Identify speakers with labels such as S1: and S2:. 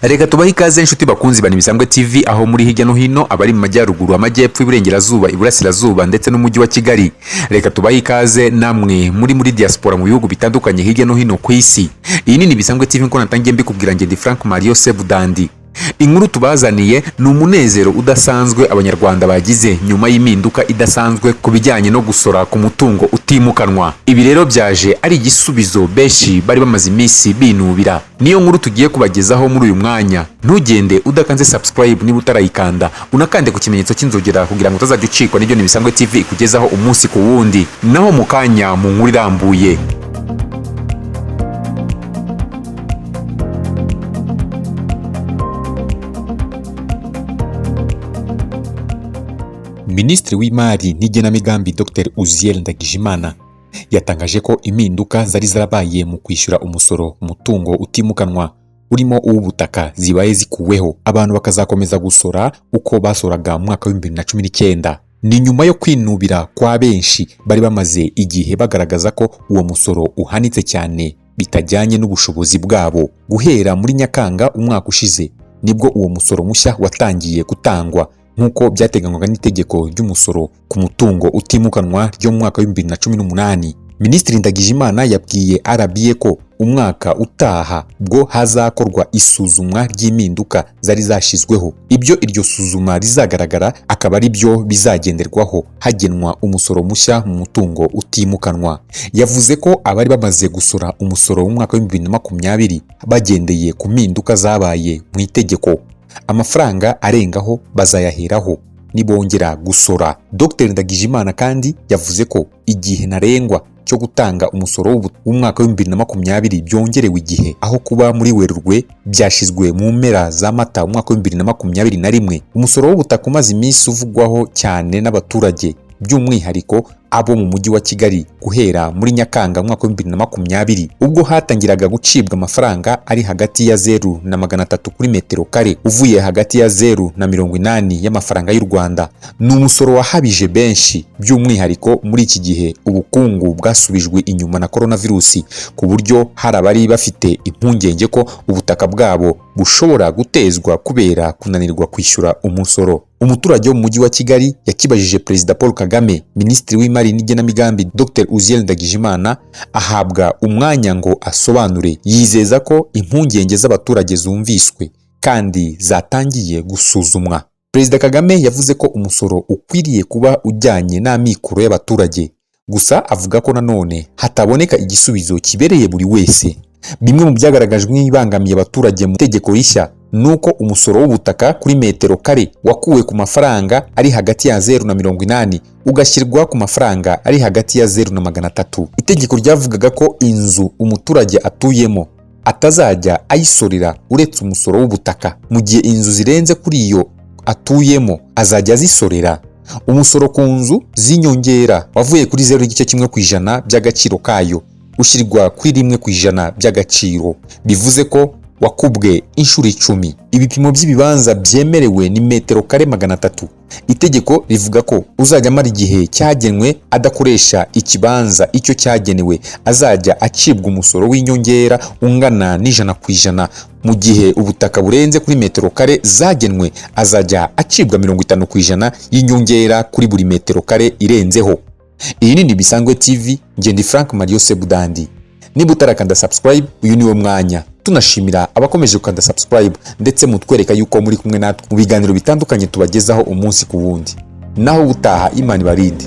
S1: Reka tubahe ikaze, inshuti bakunzi ba Nibisangwe TV, aho muri hirya no hino, abari mu majyaruguru, amajyepfo, iburengerazuba, iburasirazuba ndetse n'umujyi wa Kigali. Reka tubahe ikaze namwe muri diaspora mu bihugu bitandukanye hirya no hino ku isi. Iyi ni Nibisangwe TV nko natangiye mbikubwira. Ngende Frank Mario Sebudandi. Inkuru tubazaniye ni umunezero udasanzwe Abanyarwanda bagize nyuma y'impinduka idasanzwe ku bijyanye no gusora ku mutungo utimukanwa. Ibi rero byaje ari igisubizo benshi bari bamaze iminsi binubira. Niyo nkuru tugiye kubagezaho muri uyu mwanya. Ntugende udakanze subscribe niba utarayikanda, unakande ku kimenyetso cy'inzogera kugira ngo utazajya ucikwa n'ibyo Nibisangwe TV ikugezaho umunsi ku wundi. Naho mu kanya mu nkuru irambuye. Minisitiri w'Imari n'Igenamigambi, Dr Uzziel Ndagijimana, yatangaje ko impinduka zari zarabaye mu kwishyura umusoro ku mutungo utimukanwa urimo uw'ubutaka zibaye zikuweho, abantu bakazakomeza gusora uko basoraga mu mwaka wa 2019. Ni nyuma yo kwinubira kwa benshi bari bamaze igihe bagaragaza ko uwo musoro uhanitse cyane bitajyanye n'ubushobozi bwabo. Guhera muri Nyakanga umwaka ushize nibwo uwo musoro mushya watangiye gutangwa nk'uko byateganywaga n'itegeko ry'umusoro ku mutungo utimukanwa ryo mu mwaka wa 2018. Minisitiri Ndagijimana yabwiye RBA ko umwaka utaha bwo hazakorwa isuzumwa ry'impinduka zari zashyizweho. Ibyo iryo suzuma rizagaragara akaba ari byo bizagenderwaho hagenwa umusoro mushya mu mutungo utimukanwa. Yavuze ko abari bamaze gusora umusoro w'umwaka wa 2020 bagendeye ku mpinduka zabaye mu itegeko, amafaranga arengaho bazayaheraho nibongera gusora. Dr Ndagijimana kandi yavuze ko igihe ntarengwa cyo gutanga umusoro w'umwaka wa 2020 byongerewe igihe, aho kuba muri Werurwe byashyizwe mu mpera za Mata umwaka wa 2021. Umusoro w'ubutaka umaze iminsi uvugwaho cyane n'abaturage, by'umwihariko abo mu mujyi wa Kigali, guhera muri Nyakanga umwaka wa 2020, ubwo hatangiraga gucibwa amafaranga ari hagati ya 0 na 300 kuri metero kare, uvuye hagati ya 0 na 80 y'amafaranga y'u Rwanda. Ni umusoro wahabije benshi, by'umwihariko muri iki gihe ubukungu bwasubijwe inyuma na coronavirus, ku buryo hari abari bafite impungenge ko ubutaka bwabo bushobora gutezwa kubera kunanirwa kwishyura umusoro. Umuturage wo mu mujyi wa Kigali yakibajije Perezida Paul Kagame, Minisitiri w'Imari n'Igenamigambi Dr Uzziel Ndagijimana ahabwa umwanya ngo asobanure, yizeza ko impungenge z'abaturage zumviswe kandi zatangiye gusuzumwa. Perezida Kagame yavuze ko umusoro ukwiriye kuba ujyanye n'amikoro y'abaturage, gusa avuga ko nanone hataboneka igisubizo kibereye buri wese. Bimwe mu byagaragajwe nk'ibibangamiye abaturage mu itegeko rishya ni uko umusoro w'ubutaka kuri metero kare wakuwe ku mafaranga ari hagati ya 0 na 80 ugashyirwa ku mafaranga ari hagati ya 0 na 300. Itegeko ryavugaga ko inzu umuturage atuyemo atazajya ayisorera uretse umusoro w'ubutaka, mu gihe inzu zirenze kuri iyo atuyemo azajya azisorera. Umusoro ku nzu z'inyongera wavuye kuri 0.1% by'agaciro kayo ushyirwa kuri 1% by'agaciro, bivuze ko wakubwe inshuro 10. Ibipimo by'ibibanza byemerewe ni metero kare 300. Itegeko rivuga ko uzajya amara igihe cyagenwe adakoresha ikibanza icyo cyagenewe azajya acibwa umusoro w'inyongera ungana n'100%. Mu gihe ubutaka burenze kuri metero kare zagenwe, azajya acibwa 50% y'inyongera kuri buri metero kare irenzeho. Iyi ni Nibisangwe TV, Ngendi Frank Mario Sebudandi. Niba utarakanda subscribe, uyu niwo mwanya. Tunashimira abakomeje gukanda subscribe ndetse mutwereka yuko muri kumwe natwe mu biganiro bitandukanye tubagezaho umunsi ku wundi. Naho ubutaha, Imana ibarinde.